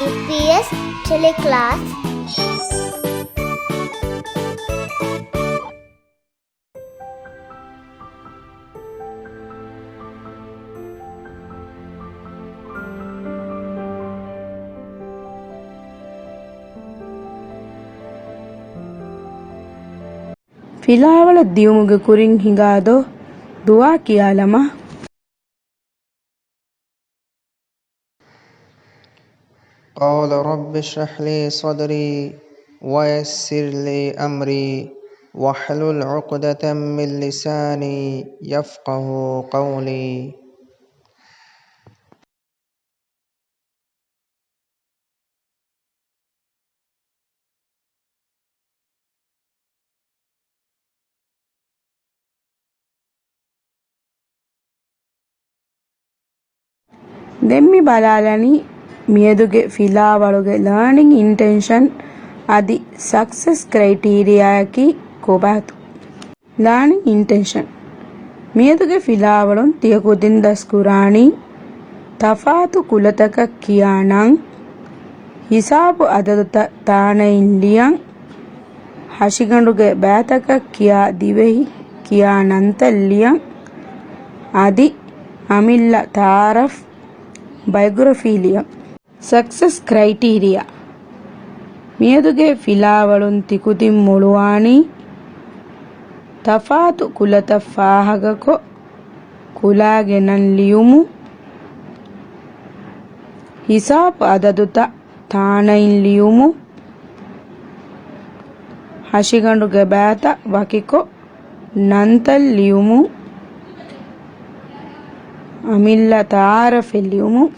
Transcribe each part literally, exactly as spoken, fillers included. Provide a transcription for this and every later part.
އީޕީއެސް ޓެލެކްލާސް. ފިލާވަޅަށް ދިޔުމުގެ ކުރިން ހިނގާ ދޯ ދުޢާ ކިޔާލަމާ. قال رب اشرح لي صدري ويسر لي أمري واحلل عقدة من لساني يفقهوا قولي. ދެން މި ބަލާލަނީ މިއަދުގެ ފިލާވަޅުގެ ލާނިން އިންޓެންޝަން އަދި ސަކްސެސް ކްރައިޓީރިއާއަކީ ކޮބާތޯ؟ ލާނިން އިންޓެންޝަން. މިއަދުގެ ފިލާވަޅުން ތިޔަ ކުދިން ދަސްކުރާނީ ތަފާތު ކުލަތަކަށް ކިޔާ ނަން، ހިސާބު އަދަދުތައް ތާނައިން ލިޔަން، ހަށިގަނޑުގެ ބައިތަކަށް ކިޔާ ދިވެހި ކިޔާ ނަންތައް ލިޔަން، އަދި އަމިއްލަ ތަޢާރަފް، ބަޔޮގްރަފީ ލިޔަން. ސަކްސެސް ކްރައިޓީރިއާ. މިއަދުގެ ފިލާވަޅުން ތިކުދިން މޮޅުވާނީ ތަފާތު ކުލަތައް ފާހަގަކޮށް، ކުލާގެ ނަން ލިޔުމުން، ހިސާބު އަދަދުތައް ތާނައިން ލިޔުމުން، ހަށިގަނޑުގެ ބައިތައް ވަކިކޮށް، ނަންތައް ލިޔުމުން، އަމިއްލަ ތަޢާރަފެއް ލިޔުމުން.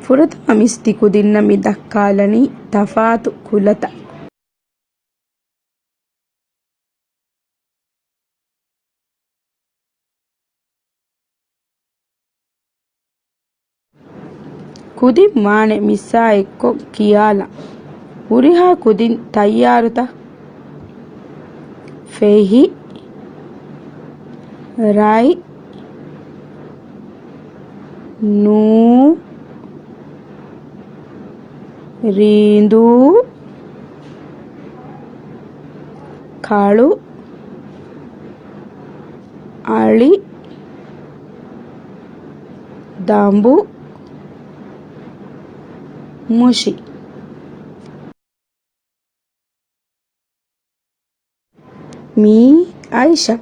ފުރަތަމަ މިސް ތިކުދިންނަށް މި ދައްކާލަނީ ތަފާތު ކުލަތައް. ކުދިން ވާނެ މިސްއާ އެއްކޮށް ކިޔާލަން. ހުރިހާ ކުދިން ތައްޔާރުތަ؟ ފެހި، ރަތް، ނޫ، ރީނދޫ، ކަޅު، އަޅި، ދަނބު، މުށި. މީ އައިޝާ.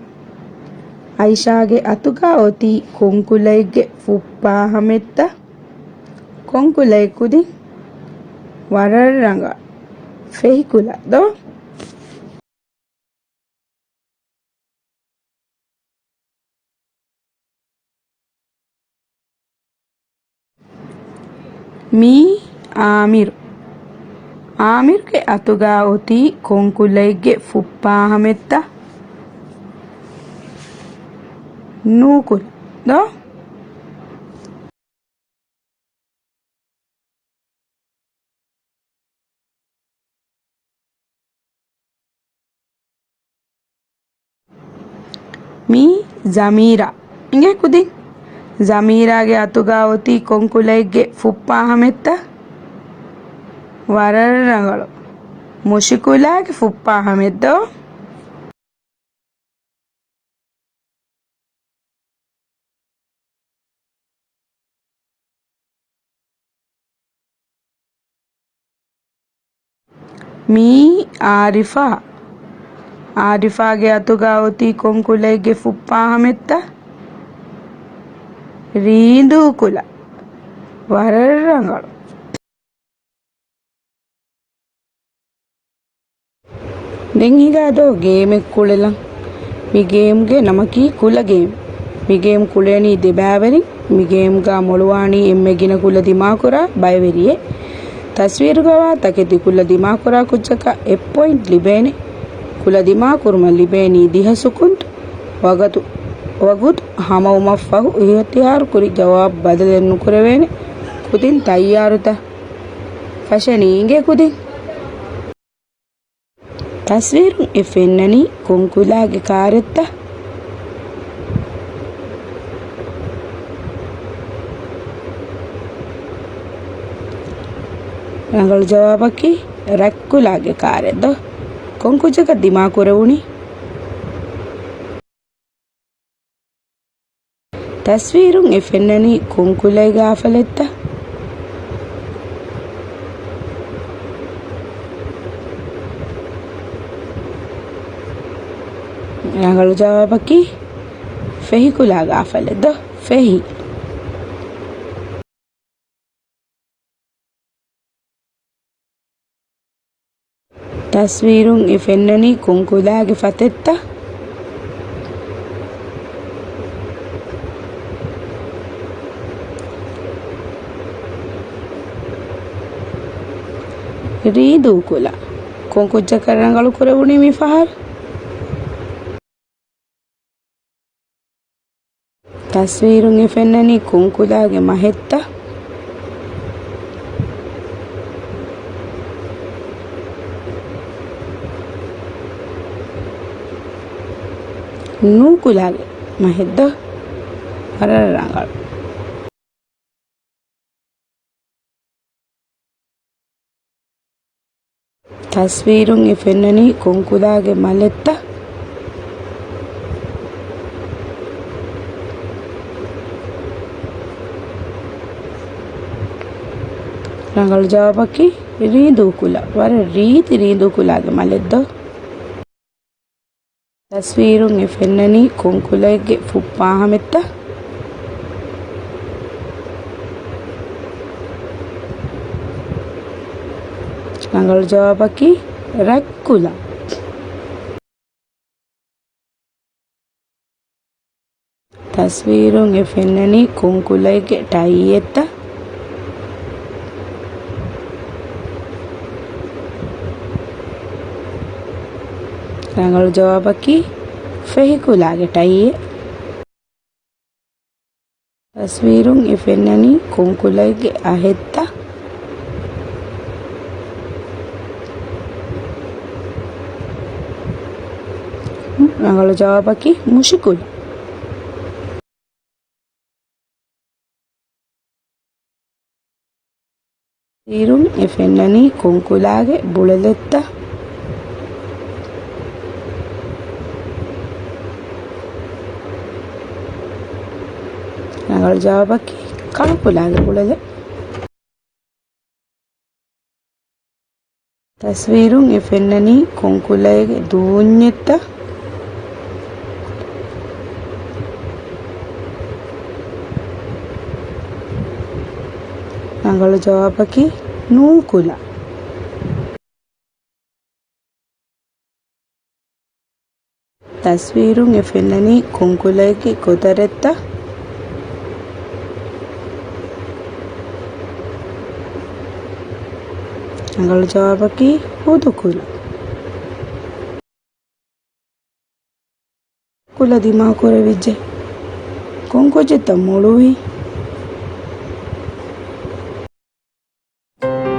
އައިޝާގެ އަތުގާ އޮތީ ކޮންކުލައެއްގެ ފުއްޕާހަމެއްތަ؟ ކޮންކުލައެއް ކުދިން؟ ވަރަށް ރަނގަޅު. ފެހިކުލަ ދޯ؟ މީ އާމިރު. އާމިރުގެ އަތުގާ އޮތީ ކޮންކުލައެއްގެ ފުއްޕާހަމެއްތަ؟ ނޫކުލަ ދޯ؟ މީ ޒަމީރާ. އިނގޭ ކުދިން. ޒަމީރާގެ އަތުގާ އޮތީ ކޮންކުލައެއްގެ ފުއްޕާހަމެއްތަ؟ ވަރަށް ރަނގަޅު. މުށިކުލާގެ ފުއްޕާހަމެއް ދޯ؟ މީ އާރިފާ. އާރިފާގެ އަތުގާ އޮތީ ކޮންކުލައެއްގެ ފުއްޕާހަމެއްތަ؟ ރީނދޫ ކުލަ. ވަރަށް ރަނގަޅު. ދެން ހިނގާ ދޯ ގޭމެއް ކުޅެލަން. މި ގޭމްގެ ނަމަކީ ކުލަ ގޭމް. މި ގޭމް ކުޅޭނީ ދެބައިވެރިން. މި ގޭމްގާ މޮޅުވާނީ އެންމެ ގިނަ ކުލަ ދިމާކުރާ ބައިވެރިއެއް. ތަސްވީރުގަވާ ތަކެތި ކުލަ ދިމާކުރާ ކުއްޖަކަށް އެއް ޕޮއިންޓް ލިބޭނެ. ކުލަ ދިމާކުރުމަށް ލިބޭނީ ދިހަ ސުކުންތު. ވަގުތު، ވަގުތު ހަމަވުމަށްފަހު އިހްތިޔާރުކުރި ޖަވާބު ބަދަލެއް ނުކުރެވޭނެ. ކުދިން ތައްޔާރުތަ؟ ފަށަނީ އިނގޭ ކުދިން. ތަސްވީރުން އެ ފެންނަނީ ކޮންކުލާގެ ކާރެއްތަ؟ ރަނގަޅު ޖަވާބަކީ ރަތްކުލާގެ ކާރެއް ދޯ؟ ކޮން ކުއްޖަކަށް ދިމާކުރެވުނީ؟ ތަސްވީރުން އެ ފެންނަނީ ކޮން ކުލައިގެ އާފަލެއްތަ؟ ރަނގަޅު ޖަވާބަކީ ފެހިކުލާގެ އާފަލެއް ދޯ؟ ފެހި. ތަސްވީރުން އެ ފެންނަނީ ކޮން ކުލާގެ ފަތެއްތަ؟ ރީދޫ ކުލަ. ކޮން ކުއްޖަކަށް ރަނގަޅު ކުރެވުނީ މި ފަހަރު؟ ތަސްވީރުން އެ ފެންނަނީ ކޮން ކުލާގެ މަހެއްތަ؟ ނޫކުލާގެ މަހެއް ދޯ؟ ވަރަށް ރަނގަޅު. ތަސްވީރުން އެ ފެންނަނީ ކޮން ކުލާގެ މަލެއްތަ؟ ރަނގަޅު ޖަވާބަކީ ރީދޫ ކުލަ. ވަރަށް ރީތި ރީދޫ ކުލާގެ މަލެއް ދޯ؟ ތަސްވީރުން އެ ފެންނަނީ ކޮން ކުލައެއްގެ ފުއްޕާހަމެއްތަ؟ ރަނގަޅު ޖަވާބަކީ ރަތްކުލަ. ތަސްވީރުން އެ ފެންނަނީ ކޮން ކުލައެއްގެ ޓައިއެއްތަ؟ ރަނގަޅު ޖަވާބަކީ ފެހިކުލާގެ ޓައިއެއް. ތަސްވީރުން އެ ފެންނަނީ ކޮން ކުލައެއްގެ އަހެއްތަ؟ ރަނގަޅު ޖަވާބަކީ މުށިކުލަ. ތަސްވީރުން އެ ފެންނަނީ ކޮން ކުލާގެ ބުޅެލެއްތަ؟ ރަނގަޅު ޖަވާބަކީ ކަޅު ކުލާގެ ބުޅެލެއް. ތަސްވީރުން އެ ފެންނަނީ ކޮން ކުލައިގެ ދޫންޏެއްތަ؟ ރަނގަޅު ޖަވާބަކީ ނޫކުލަ. ތަސްވީރުން އެ ފެންނަނީ ކޮން ކުލައެއްގެ ގޮދަރެއްތަ؟ ރަނގަޅު ޖަވާބަކީ ހުދުކުލަ. ކުލަ ދިމާކުރެވިއްޖެ. ކޮން ކުއްޖެއްތަ މޮޅުވީ؟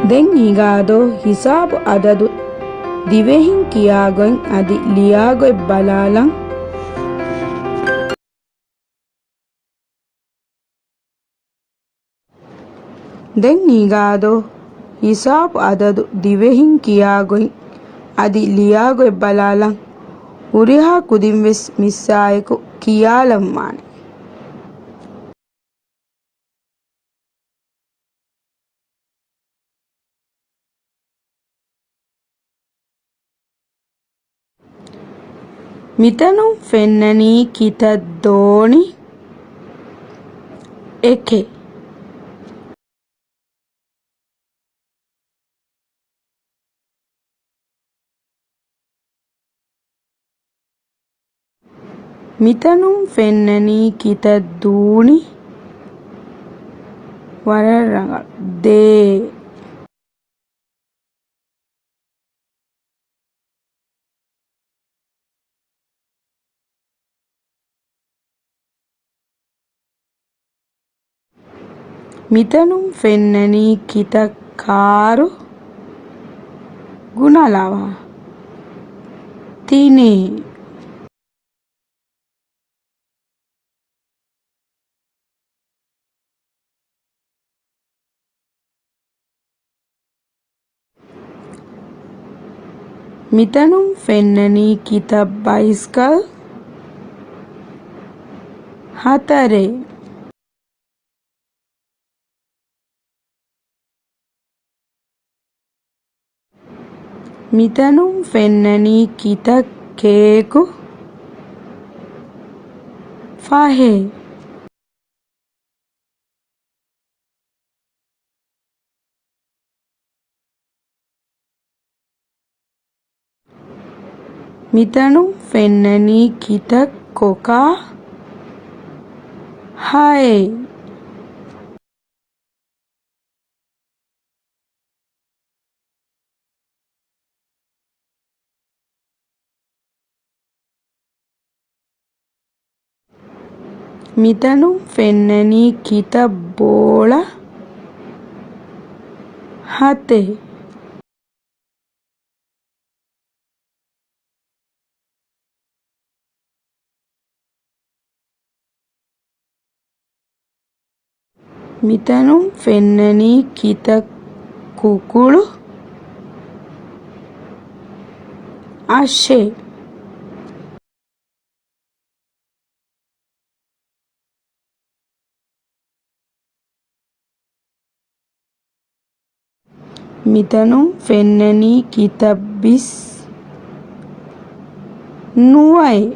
ދެން ހިނގާދޯ ހިސާބު އަދަދު ދިވެހިން ކިޔާގޮތް އަދި ލިޔާގޮތް ބަލާލަން. ދެން ހިނގާދޯ ހިސާބު އަދަދު ދިވެހިން ކިޔާގޮތް އަދި ލިޔާގޮތް ބަލާލަން. ހުރިހާ ކުދިންވެސް މިއްސާއެކު ކިޔާލަންވާނެ. މިތަނުން ފެންނަނީ ކިތައް ދޯނި؟ އެކެއް. މިތަނުން ފެންނަނީ ކިތައް ދޫނި؟ ވަރަށް ރަނގަޅު. ދޭއް. މިތަނުން ފެންނަނީ ކިތައް ކާރު؟ ގުނަލަވާ. ތިނެއް. މިތަނުން ފެންނަނީ ކިތައް ބައިސްކަލް؟ ހަތަރެއް. މިތަނުން ފެންނަނީ ކިތައް ކޭކު؟ ފަހެއް. މިތަނުން ފެންނަނީ ކިތައް ކޮކާ؟ ހައެއް. މިތަނުން ފެންނަނީ ކިތައް ބޯޅަ؟ ހަތެއް. މިތަނުން ފެންނަނީ ކިތައް ކުކުޅު؟ އަށެއް. މިތަނުން ފެންނަނީ ކިތައް ބިސް؟ ނުވައެއް.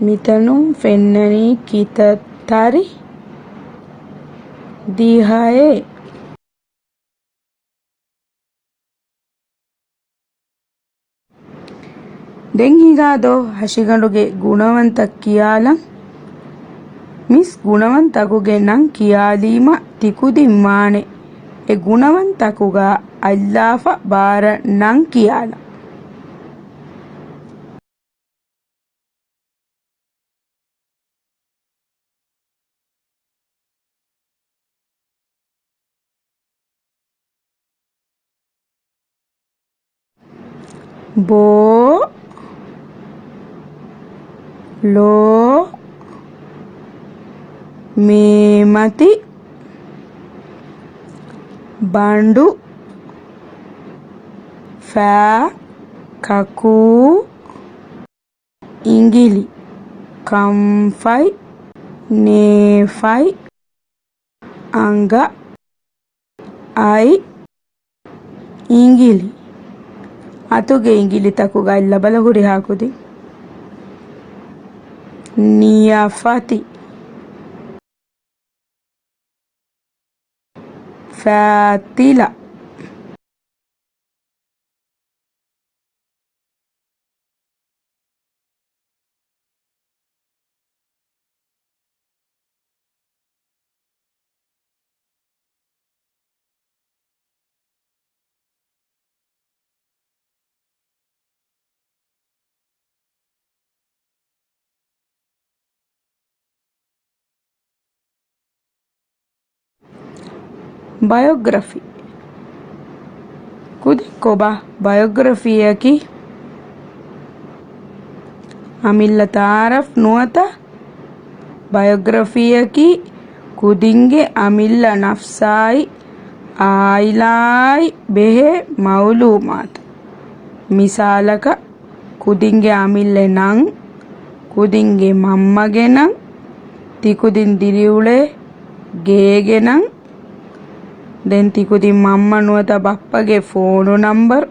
މިތަނުން ފެންނަނީ ކިތައް ތަރި؟ ދިހައެއް. ދެން ހިނގާދޯ ހަށިގަނޑުގެ ގުނަވަންތައް ކިޔާލަން. މިސް ގުނަވަންތަކުގެ ނަން ކިޔާލީމަ ތިކުދިން ވާނެ އެ ގުނަވަންތަކުގަ އަތްލާފަ ބާރަށް ނަން ކިޔާލަން. ބޯ، ލޯ، މޭމަތި، ބަނޑު، ފައި، ކަކޫ، އިނގިލި، ކަންފަތް، ނޭފަތް، އަނގަ، އަތް، އިނގިލި. އަތުގެ އިނގިލިތަކުގަ އަތް ލަބަލަ ހުރިހާ ކުދިން؟ ނިޔަފަތި. ފައިތިލަ. ބަޔޮގްރަފީ. ކުދިން ކޮބާ ބަޔޮގްރަފީއަކީ؟ އަމިއްލަ ތައާރަފް ނުވަތަ ބަޔޮގްރަފީއަކީ ކުދިންގެ އަމިއްލަ ނަފްސާއި އާއިލާއާއި ބެހޭ މައުލޫމާތު. މިސާލަކަށް، ކުދިންގެ އަމިއްލަ ނަން، ކުދިންގެ މަންމަގެ ނަން، ތިކުދިން ދިރިއުޅޭ ގޭގެ ނަން، ދެން ތިކުދިން މަންމަ ނުވަތަ ބައްޕަގެ ފޯނު ނަންބަރު.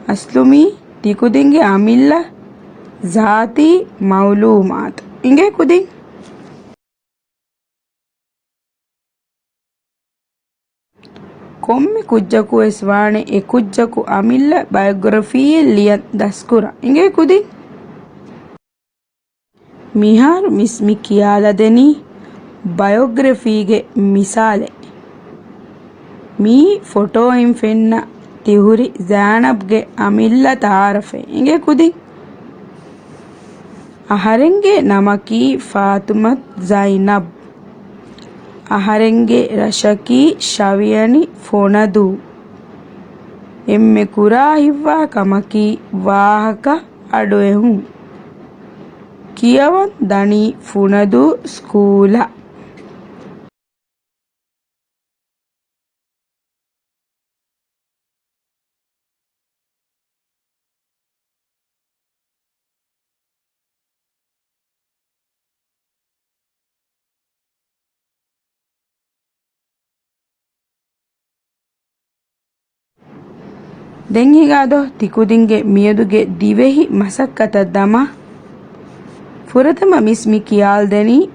އަސްލު މީ ތިކުދިންގެ އަމިއްލަ ޒާތީ މައުލޫމާތު. އިނގޭ ކުދިން. ކޮންމެ ކުއްޖަކުވެސް ވާނެ އެ ކުއްޖަކު އަމިއްލަ ބަޔޮގްރަފީއެއް ލިޔަން ދަސްކުރަން. އިނގޭ ކުދިން. މިހާރު މިސް މި ކިޔާލަދެނީ ބަޔޮގްރަފީގެ މިސާލެއް. މިއީ ފޮޓޯއިން ފެންނަ ތިހުރި ޒައިނަބްގެ އަމިއްލަ ތައާރަފެއް. އިނގޭ ކުދިން. އަހަރެންގެ ނަމަކީ ފާތުމަތު ޒައިނަބް. އަހަރެންގެ ރަށަކީ ޝަވިޔަނި ފޮނަދޫ. އެންމެ ކުރާ ހިތްވާ ކަމަކީ ވާހަކަ އަޑުއެހުން. ކިޔަވަން ދަނީ ފުނަދޫ ސްކޫލަށް. ދެން ހިނގާ ދޯ ތިކުދިންގެ މިއަދުގެ ދިވެހި މަސައްކަތަށް ދަމާ. ފުރަތަމަ މިސް މި ކިޔާލަދެނީ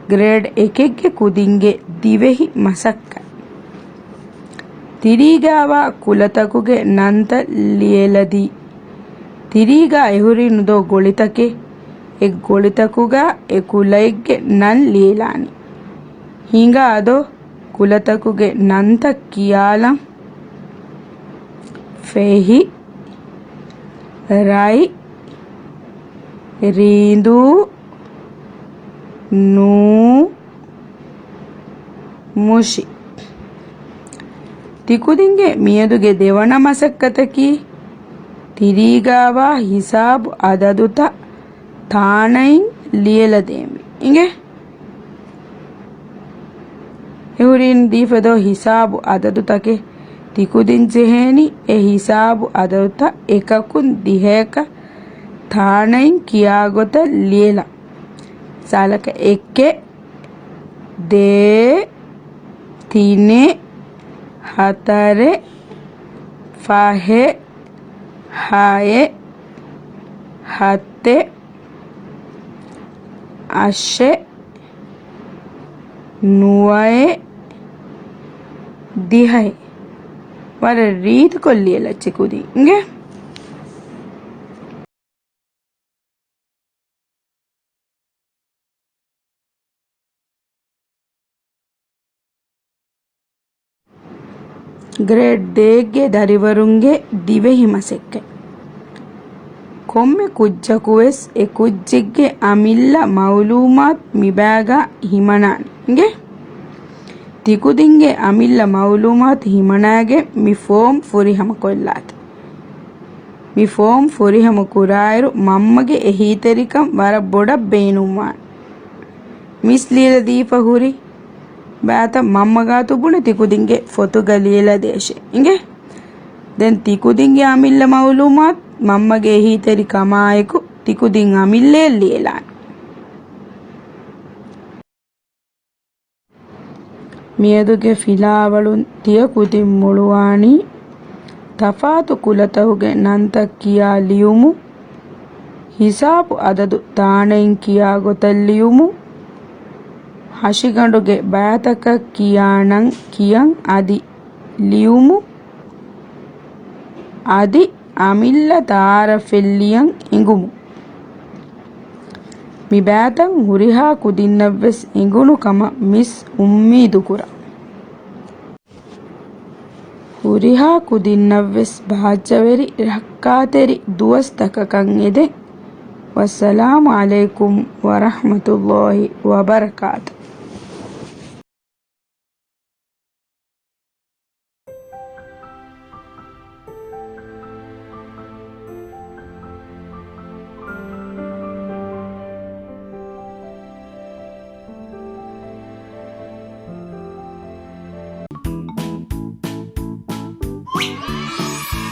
ގްރޭޑް އެކެއްގެ ކުދިންގެ ދިވެހި މަސައްކަތް. ތިރީގާވާ ކުލަތަކުގެ ނަންތައް ލިޔެލަދީ. ތިރީގާ އެހުރީ ނުދޯ ގޮޅިތަކެއް؟ އެ ގޮޅިތަކުގާ އެ ކުލައެއްގެ ނަން ލިޔެލާނީ. ހިނގާ ދޯ ކުލަތަކުގެ ނަންތައް ކިޔާލަން. ފެހި، ރަތް، ރީނދޫ، ނޫ، މުށި. ތިކުދިންގެ މިއަދުގެ ދެވަނަ މަސައްކަތަކީ، ތިރީގާވާ ހިސާބު އަދަދުތައް ތާނައިން ލިޔެލަދޭންވީ. އިނގޭ؟ އެހުރީން ދީފަ ދޯ ހިސާބު އަދަދުތަކެއް؟ ތިކުދިން ޖެހޭނީ އެ ހިސާބު އަދަދުތައް އެކަކުން ދިހަޔަކަށް ތާނައިން ކިޔާ ގޮތަށް ލިޔެލަން. ސާލަކަށް އެކެއް، ދޭއް، ތިނެއް، ހަތަރެއް، ފަހެއް، ހައެއް، ހަތެއް، އަށެއް، ނުވައެއް، ދިހައެއް. ވަރަށް ރީތިކޮށް ލިޔެލައްޗޭ ކުދިން. އިނގޭ؟ ގްރޭޑް އެއްގެ ދަރިވަރުންގެ ދިވެހި މަސައްކަތް. ކޮންމެ ކުއްޖަކުވެސް އެ ކުއްޖެއްގެ އަމިއްލަ މައުލޫމާތު މިބާގާ ހިމަނާނެ. އިނގޭ؟ ތިކުދިންގެ އަމިއްލަ މައުލޫމާތު ހިމަނާގެން މި ފޯމް ފުރިހަމަކޮށްލާތި. މި ފޯމް ފުރިހަމަ ކުރާއިރު، މަންމަގެ އެހީތެރިކަން ވަރަށް ބޮޑަށް ބޭނުންވާނެ. މިސް ލިޔެލަދީފަ ހުރި ބައިތައް މަންމަ ގާތު ބުނެ ތިކުދިންގެ ފޮތުގަ ލިޔެލަދޭށޭ. އިނގޭ؟ ދެން ތިކުދިންގެ އަމިއްލަ މައުލޫމާތު މަންމަގެ އެހީތެރިކަމާއެކު ތިކުދިން އަމިއްލައަށް ލިޔެލާނެ. މިއަދުގެ ފިލާވަޅުން ތިޔަ ކުދިން މޮޅުވާނީ، ތަފާތު ކުލަތަކުގެ ނަންތައް ކިޔާ ލިޔުމު، ހިސާބު އަދަދު ތާނައިން ކިޔާ ގޮތަށް ލިޔުމު، ހަށިގަނޑުގެ ބައިތަކަށް ކިޔާ ނަން ކިޔަން އަދި ލިޔުމު، އަދި އަމިއްލަ ތައާރަފެއް ލިޔަން އެނގުމު. މި ބައިތައް ހުރިހާ ކުދިންނަށްވެސް އެނގުނު ކަމަށް މިސް އުއްމީދުކުރަން. ހުރިހާ ކުދިންނަށްވެސް ބާއްޖަވެރި ރައްކާތެރި ދުވަސްތަކަކަށް އެދެން. ވައްސަލާމު ޢަލައިކުމް ވަރަޙްމަތުﷲި ވަބަރަކާތު.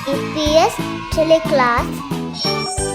އީޕީއެސް ޓެލެކްލާސް.